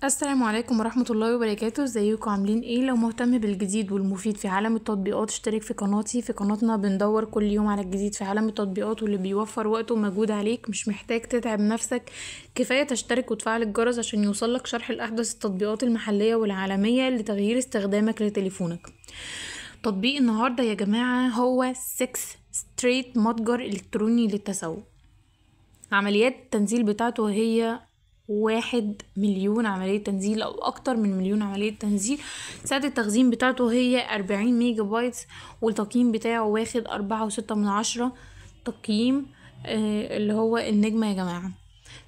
السلام عليكم ورحمة الله وبركاته. ازيكم عاملين ايه؟ لو مهتم بالجديد والمفيد في عالم التطبيقات اشترك في قناتي. في قناتنا بندور كل يوم على الجديد في عالم التطبيقات واللي بيوفر وقت ومجهود عليك، مش محتاج تتعب نفسك، كفاية تشترك وتفعل الجرس عشان يوصلك شرح الأحدث التطبيقات المحلية والعالمية لتغيير استخدامك لتليفونك. تطبيق النهاردة يا جماعة هو 6 Street، متجر إلكتروني للتسوق. عمليات التنزيل بتاعته هي 1 مليون عملية تنزيل أو أكتر من مليون عملية تنزيل. سعة التخزين بتاعته هي 40 ميجا بايت، والتقييم بتاعه واخد 4.6 تقييم اللي هو النجمة يا جماعة.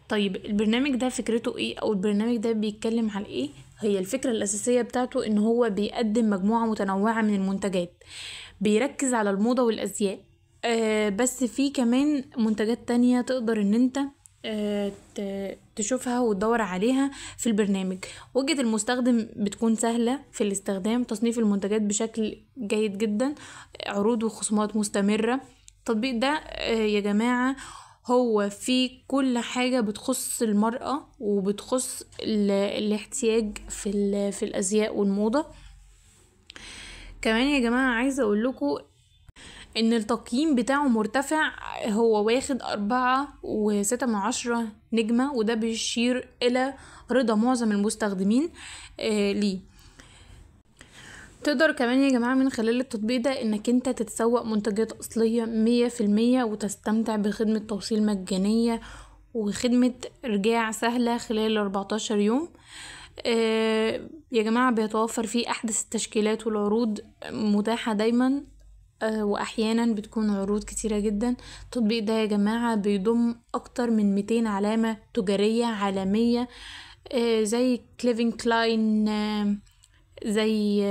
طيب البرنامج ده فكرته ايه، او البرنامج ده بيتكلم عن ايه؟ هي الفكرة الأساسية بتاعته ان هو بيقدم مجموعة متنوعة من المنتجات، بيركز على الموضة والأزياء، بس في كمان منتجات تانية تقدر ان انت تشوفها وتدور عليها في البرنامج. وجهة المستخدم بتكون سهلة في الاستخدام، تصنيف المنتجات بشكل جيد جدا، عروض وخصومات مستمرة. التطبيق ده يا جماعة هو فيه كل حاجة بتخص المرأة وبتخص الاحتياج في الأزياء والموضة. كمان يا جماعة عايزة اقول لكم ان التقييم بتاعه مرتفع، هو واخد 4.6 نجمة، وده بيشير الى رضا معظم المستخدمين ليه. تقدر كمان يا جماعة من خلال التطبيق ده انك انت تتسوق منتجات اصلية 100% وتستمتع بخدمة توصيل مجانية وخدمة ارجاع سهلة خلال 14 يوم. يا جماعة بيتوفر فيه احدث التشكيلات والعروض متاحة دايما، واحيانا بتكون عروض كتيرة جدا. التطبيق ده يا جماعة بيضم اكتر من 200 علامة تجارية عالمية، زي كليفن كلاين، زي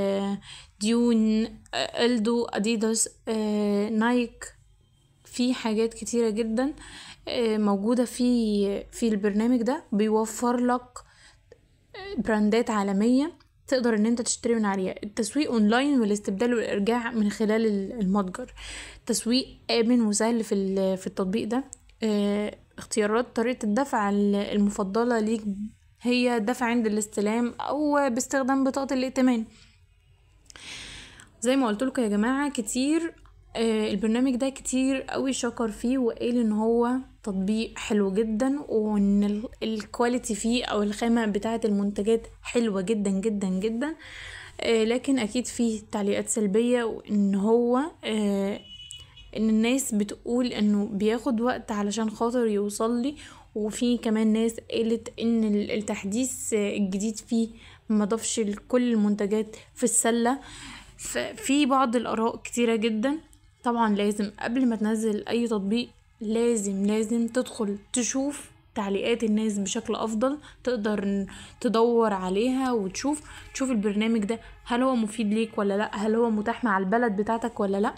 ديون، الدو، اديداس، نايك. في حاجات كتيرة جدا موجودة في البرنامج ده. بيوفر لك براندات عالمية تقدر ان انت تشتري من عليها. التسويق اونلاين والاستبدال والارجاع من خلال المتجر. تسويق امن وسهل في التطبيق ده. اختيارات طريقة الدفع المفضلة ليك هي دفع عند الاستلام او باستخدام بطاقة الائتمان. زي ما قلت لكم يا جماعة كتير، البرنامج ده كتير قوي شكر فيه وقال ان هو تطبيق حلو جدا، وان ال quality فيه او الخامة بتاعة المنتجات حلوة جدا جدا جدا. لكن اكيد فيه تعليقات سلبية، وان هو ان الناس بتقول انه بياخد وقت علشان خاطر يوصل لي، وفي كمان ناس قالت ان التحديث الجديد فيه ما ضافش لكل المنتجات في السلة. ففي بعض الاراء كتيرة جدا. طبعا لازم قبل ما تنزل اي تطبيق لازم تدخل تشوف تعليقات الناس بشكل افضل، تقدر تدور عليها وتشوف البرنامج ده هل هو مفيد ليك ولا لا، هل هو متاح مع البلد بتاعتك ولا لا.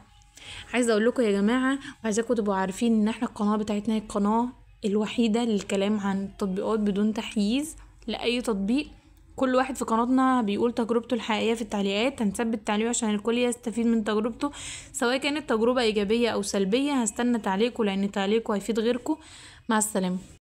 عايزه اقول لكم يا جماعه، وعايزاكم تبقوا عارفين ان احنا القناه بتاعتنا هي القناه الوحيده للكلام عن التطبيقات بدون تحييز لاي تطبيق. كل واحد في قناتنا بيقول تجربته الحقيقية في التعليقات، هنثبت تعليقه عشان الكل يستفيد من تجربته سواء كانت تجربة إيجابية أو سلبية. هستنى تعليقه لأن تعليقه هيفيد غيركم. مع السلامة.